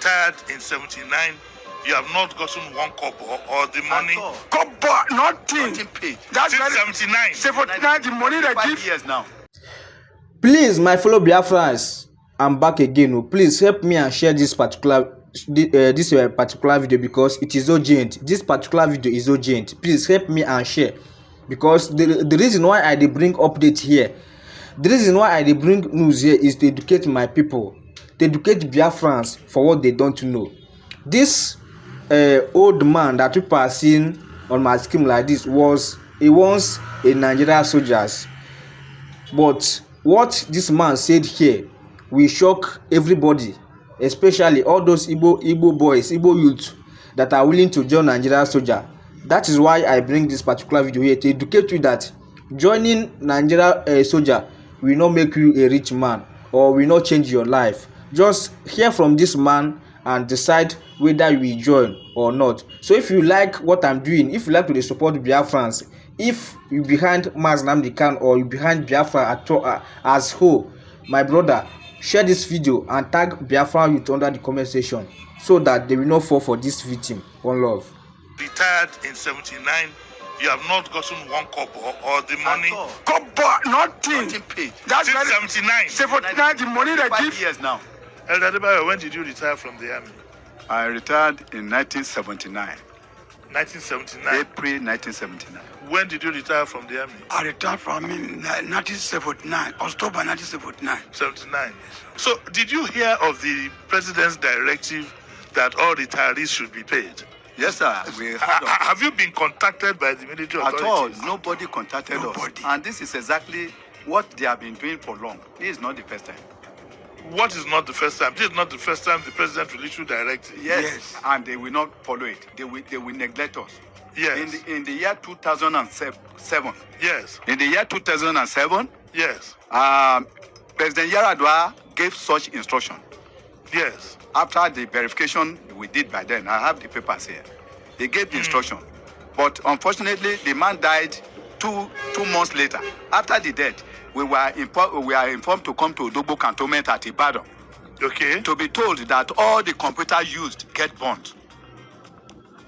retired in 79, you have not gotten one kobo or the money. Kobo, nothing paid. That's Since 79. 79, the money they give. Years now. Please, my fellow Biafrans, I'm back again. Oh, please help me and share this particular video because it is urgent. This particular video is urgent. Please help me and share, because the reason why I dey bring update here, the reason why I dey bring news here is to educate my people, to educate Biafrans for what they don't know. This old man that people are seeing on my scheme like this was once a Nigerian soldiers, but what this man said here will shock everybody, especially all those Igbo boys, Igbo youth that are willing to join Nigerian soldier. That is why I bring this particular video here, to educate you that joining Nigerian soldier will not make you a rich man or will not change your life. Just hear from this man and decide whether you will join or not. So if you like what I'm doing, if you like to support Biafrans, if you behind Mazi Nnamdi Kanu or you behind Biafra as whole, my brother, share this video and tag Biafra youth under the comment section so that they will not fall for this victim. One love. Retired in 79, you have not gotten one kobo or the money. Kobo, nothing paid. That's Since 79. 79, the money they 5 give. years now. Elder Adebayo, when did you retire from the army? I retired in 1979. 1979. April 1979. When did you retire from the army? I retired from him in 1979, October 1979. 79. So, did you hear of the president's directive that all retirees should be paid? Yes, sir. We heard of it. Have you been contacted by the military At authorities? all, nobody contacted Nobody. us. And this is exactly what they have been doing for long. This is not the first time. What is not the first time? This is not the first time the president will issue directive. Yes. And they will not follow it. They will neglect us. Yes. In the year 2007. Yes. In the year 2007, Yes. President Yaradua gave such instruction. Yes. After the verification we did by then, I have the papers here. He gave the instruction. But unfortunately, the man died two months later. After the death, we are informed to come to Odogbo cantonment at Ibadan. Okay. To be told that all the computer used get burnt.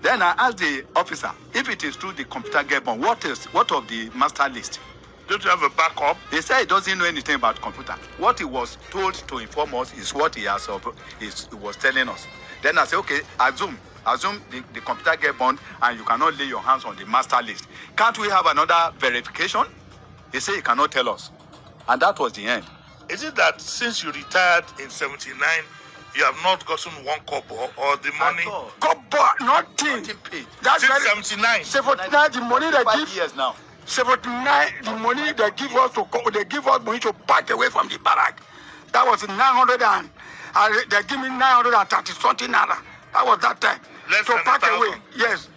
Then I asked the officer, if it is true the computer get burnt, what of the master list? Don't you have a backup? He said he doesn't know anything about computer. What he was told to inform us is what he was telling us. Then I said, okay, assume the computer get burned and you cannot lay your hands on the master list. Can't we have another verification? He said he cannot tell us. And that was the end. Is it that since you retired in 79, you have not gotten one kobo or the money? Kobo, nothing Paid. That's Since 79. 79, the money they 5 give. years now. 79, the money they give us they give us money to pack away from the barrack. That was 900 and they give me 930 something naira. That was that time. Less to than pack 1,000. away, yes.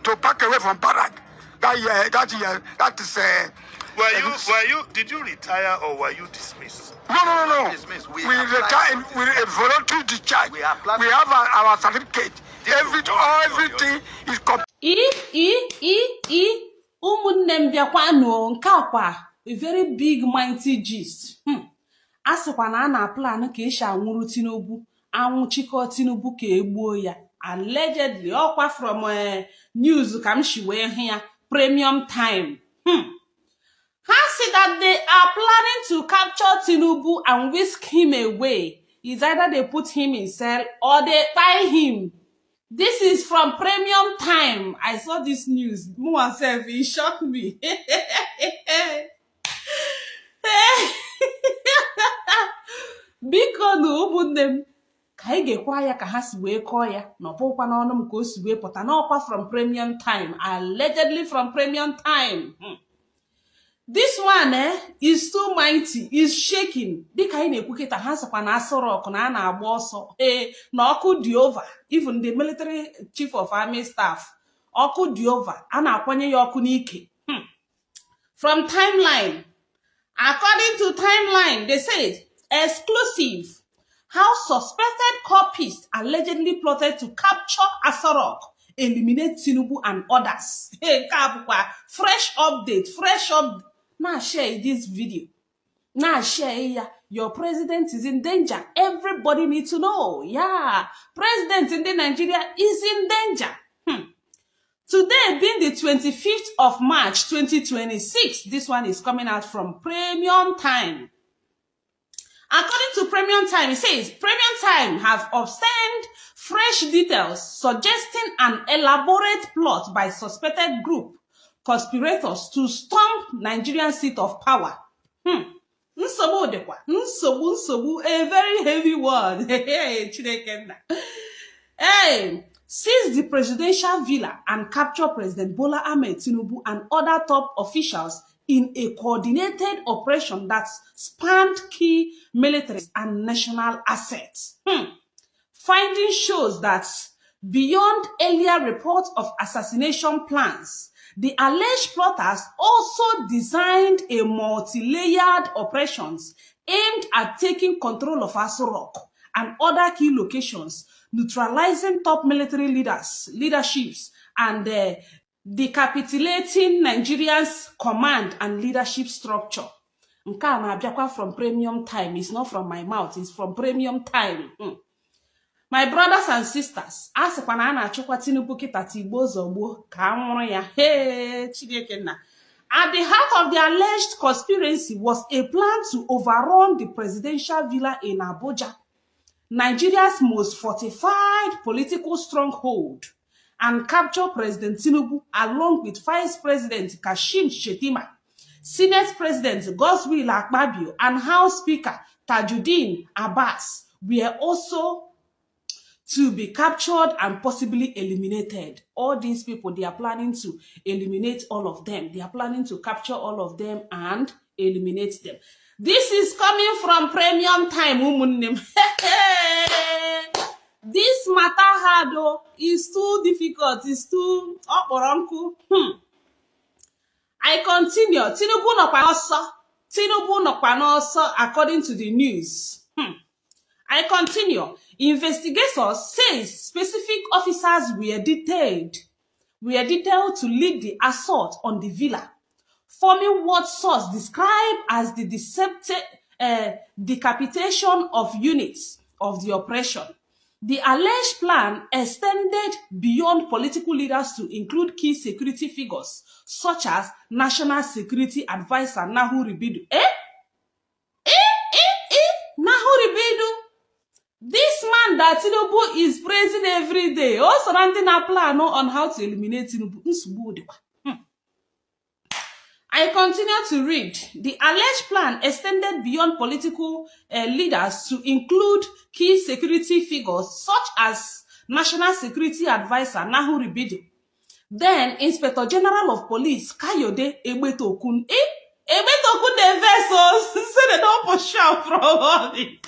To pack away from barrack. That is Did you retire or were you dismissed? No. Dismissed. We retire with a voluntary discharge. We applied. We have our certificate. Everything is ụmụnne m bịakwanụ nke akwa a very big mighty gist. A sịkwa na a na-aplan ka esi anwụrụ Tinubu, anwụchikọ Tinubu ka egbuo ya. Allegedly, ọkwa from news ka m shi wee hụ ya, Premium Time. Ha say that they are planning to capture Tinubu and whisk him away. It's either they put him in cell or they tie him. This is from Premium Time. I saw this news. Myself, it shocked me. Biko na ụmụnne m ka anyị ga-ekwa ya ka ha si wee kọọ ya na ọbụkwa n'ọnụ m ka o si wee pụta n'ọkwa from Premium Time, allegedly from Premium Time. This one is too mighty, is shaking. Dịka anyị na-ekwukịta ha sịkwa na Aso Rock na a na-agba ọsọ na ọkụ dị over. Even the military chief of army staff, ọkụ dị over, a na-akwanye ya ọkụ n'ike. From Timeline, according to Timeline, they said exclusive how suspected culpists allegedly plotted to capture Aso Rock, eliminate Tinubu and others. Fresh update, fresh up. Now share this video. Nah, share your president is in danger. Everybody needs to know. Yeah, president in the Nigeria is in danger. Today being the 25th of March 2026, this one is coming out from Premium Time. According to Premium Time, it says, Premium Time have obtained fresh details suggesting an elaborate plot by suspected group conspirators to stomp Nigerian seat of power. Nsogbu dịkwa. Nsogbu, a very heavy word. Hey, seize the presidential villa and capture President Bola Ahmed Tinubu and other top officials in a coordinated operation that spanned key military and national assets. Finding shows that beyond earlier reports of assassination plans, the alleged plotters also designed a multi-layered operations aimed at taking control of Aso Rock and other key locations, neutralizing top military leaderships, and decapitating Nigeria's command and leadership structure. Nke a na-abịakwa from Premium Time. It's not from my mouth. It's from Premium Time. My brothers and sisters, asịkwa na a na-achụkwa Tinubu kịta tigbo zọgbo ka a nwụrụ ya. Hey, Chineke nna. At the heart of the alleged conspiracy was a plan to overrun the presidential villa in Abuja, Nigeria's most fortified political stronghold, and capture President Tinubu along with Vice President Kashim Shettima, Senate President Godswill Akpabio, and House Speaker Tajuddin Abbas were also to be captured and possibly eliminated. All these people, they are planning to eliminate all of them. They are planning to capture all of them and eliminate them. This is coming from Premium Time, umunnim. This matter hard, though, is too difficult. It's too uncle. I continue. Tinubu nọkwa n'ọsọ according to the news. I continue. Investigators say specific officers were detailed to lead the assault on the villa, forming what source described as the decapitation of units of the operation. The alleged plan extended beyond political leaders to include key security figures such as National Security Advisor Nahu Ribidu. Nahu Ribidu? This man that Tinubu is praising every day, also running a plan on how to eliminate Tinubu. I continue to read. The alleged plan extended beyond political leaders to include key security figures such as National Security Advisor Nahu Ribidu. Then Inspector General of Police Kayode Egbetokun. Egbetokun the vessels so they don't push out from all it.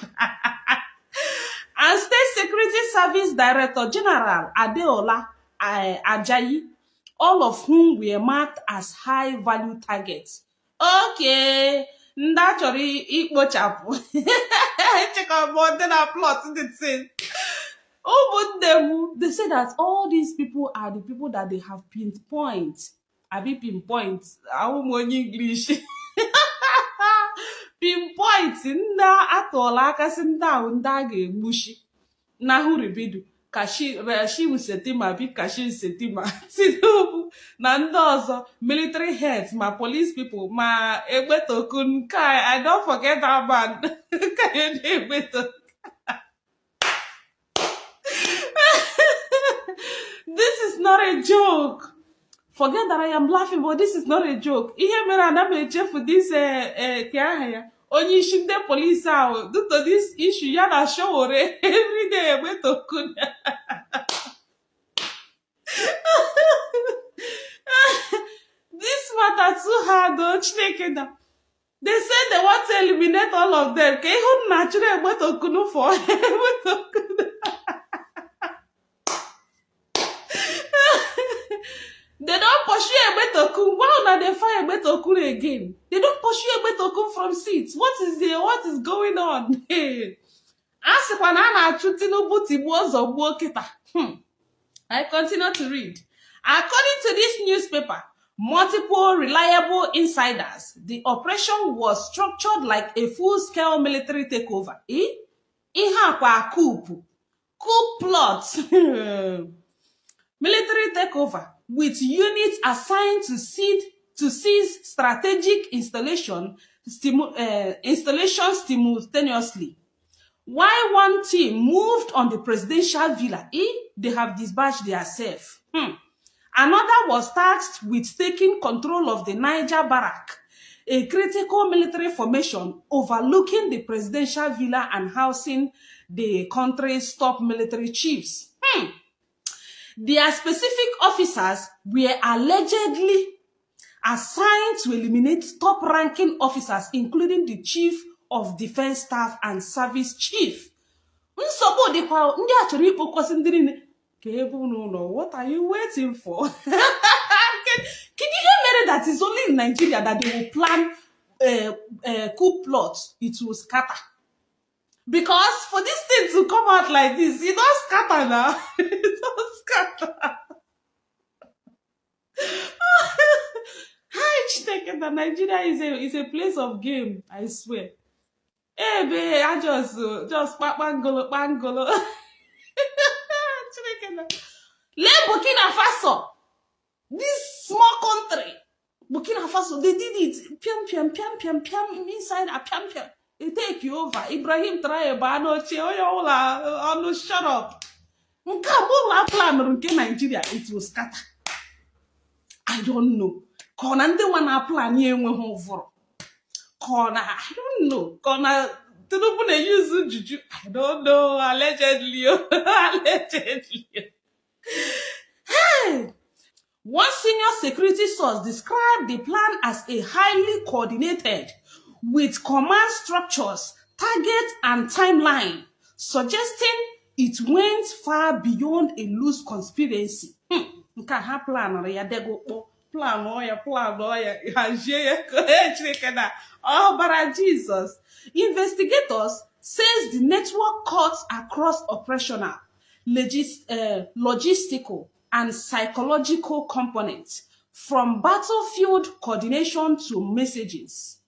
And State Security Service Director General Adeola Ajayi, all of whom were marked as high-value targets. Okay, naturally, ikpochapu. Check out more than a plot. Oh, but they say that all these people are the people that they have pinpoint. I be pinpoint. I won't English. Pinpoint nda atola aka si nda ahụ ndị a ga-egbuchi Nahu Ribidu Kashim Shettima bi Kashim Shettima Tinubu na ndị ọzọ military heads ma police people ma Egbetokun I don't forget that man Egbetokun. This is not a joke. Forget that I am laughing, but this is not a joke. Ihe mere ana meche for this onye isi ndị police ahụ due to this issue ya na show every day Egbetokun. This matter too hard though, Chineke na. They say they want to eliminate all of them. Ka ihu na chere Egbetokun for Egbetokun. They don't pursue Egbetokun. Why not they fire Egbetokun again? They don't pursue Egbetokun from seats. What is going on? I continue to read. According to this newspaper, multiple reliable insiders, the operation was structured like a full-scale military takeover. Ihe akwa coup plot. Military takeover with units assigned to seize strategic installations simultaneously. While one team moved on the presidential villa, they have dispatched themselves. Another was tasked with taking control of the Niger barrack, a critical military formation overlooking the presidential villa and housing the country's top military chiefs. Their specific officers were allegedly assigned to eliminate top-ranking officers, including the Chief of Defense Staff and Service Chief. What are you waiting for? Can you hear that it's only in Nigeria that they will plan a coup plot? It will scatter. Because for this thing to come out like this, it don't scatter now. It don't scatter. Hi, Chineke, that Nigeria is a place of game, I swear. Hey, babe, I just pangolo. Le Burkina Faso, this small country, Burkina Faso, they did it. Piam, inside a piam. It take you over. Ibrahim try no shut up. Nigeria, it will scatter. I don't know. Kona nde wana plan ye enwe ho voro. Kona, I don't know. Kona Tinubu na use juju. I don't know. Allegedly. Allegedly. Hey! One senior security source described the plan as a highly coordinated with command structures, targets, and timeline, suggesting it went far beyond a loose conspiracy. Oh, but Jesus. Investigators says the network cuts across operational, logistical, and psychological components, from battlefield coordination to messages.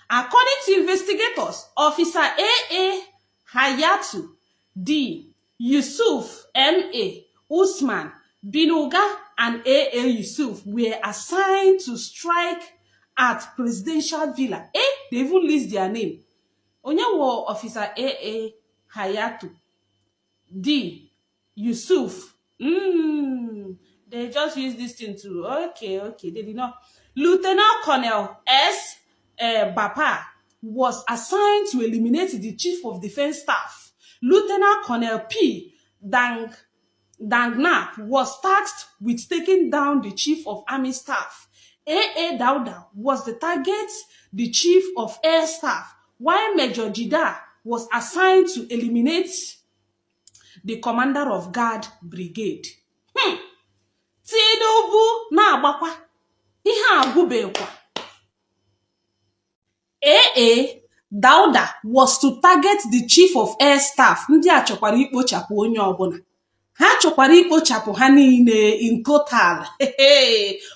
According to investigators, Officer A.A. Hayatu D. Yusuf M.A. Usman Binuga and A.A. Yusuf were assigned to strike at presidential villa. They even list their name. Onye wo Officer A.A. Hayatu D. Yusuf. They just use this thing to, okay, they did not. Lieutenant Colonel S. Bapa was assigned to eliminate the Chief of Defense Staff. Lieutenant Colonel P. Dangnap was tasked with taking down the Chief of Army Staff. A.A. Dauda was the target, the Chief of Air Staff, while Major Jida was assigned to eliminate the Commander of Guard Brigade. Tinubu na agbakwa ihe agwụbekwa. A.A. Dauda was to target the Chief of Air Staff. Ndị a chọkwara ikpochapụ onye ọbụla. Ha chọkwara ikpochapụ ha niile in total.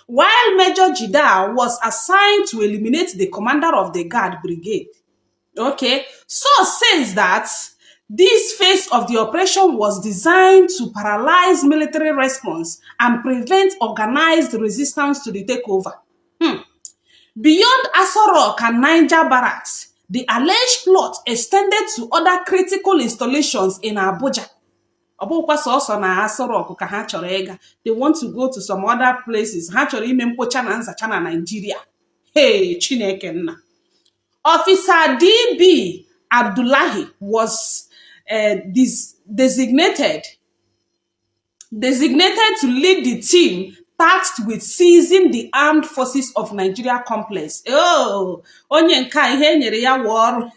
While Major Jida was assigned to eliminate the Commander of the Guard Brigade. Okay, source says that this phase of the operation was designed to paralyze military response and prevent organized resistance to the takeover. Beyond Aso Rock and Niger barracks, the alleged plot extended to other critical installations in Abuja. They want to go to some other places. Nigeria. Hey, Chineke nna. Officer D.B. Abdullahi was designated to lead the team tasked with seizing the armed forces of Nigeria complex. Oh, onye nka ihe nyere ya ọrụ.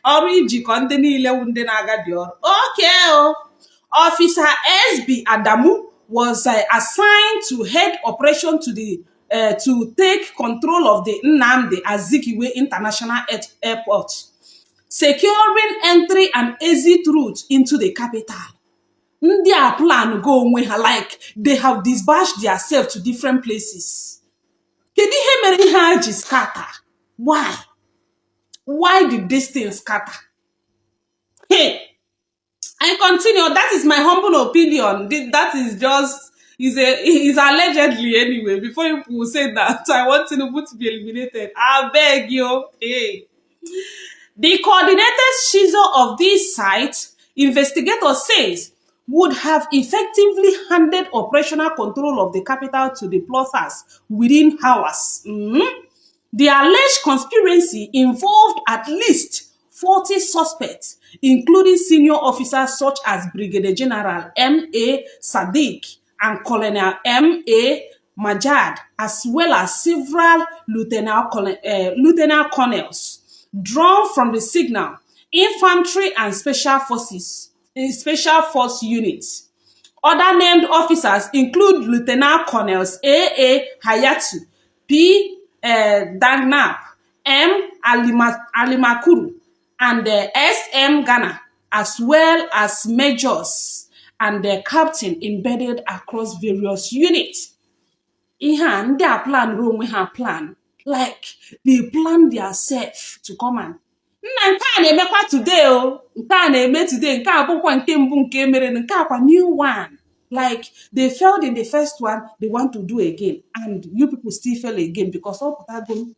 Ọrụ ijikọ ndị niile ndị na-aga dị ọrụ. Okay. Officer S.B. Adamu was assigned to head operation to take control of the Nnamdi Azikiwe International Airport, securing entry and exit route into the capital. Ndị a plan go onwe ha, like they have dispatched themselves to different places. Kedu ihe mere ihe a ji scatter? Why? Why did this thing scatter? Hey, I continue. That is my humble opinion. That is just is allegedly anyway. Before you will say that, I want Tinubu to be eliminated. I beg you. Hey. The coordinated seizure of this site, investigator says, would have effectively handed operational control of the capital to the plotters within hours. The alleged conspiracy involved at least 40 suspects, including senior officers such as Brigadier General M.A. Sadiq and Colonel M.A. Majad, as well as several lieutenant colonels, drawn from the signal, infantry and special force units. Other named officers include Lieutenant Colonels A.A. Hayatu, P. Dagnap, M. Alimakuru, and S.M. Ghana, as well as majors and the captain embedded across various units. Ihe ndị a plan onwe ha plan, like they plan themselves to come and nna nke a na-emekwa today o, nke a na-eme today, nke a bụkwa nke mbụ nke mere, nke akwa new one. Like they failed in the first one, they want to do again, and you people still fail again because all putago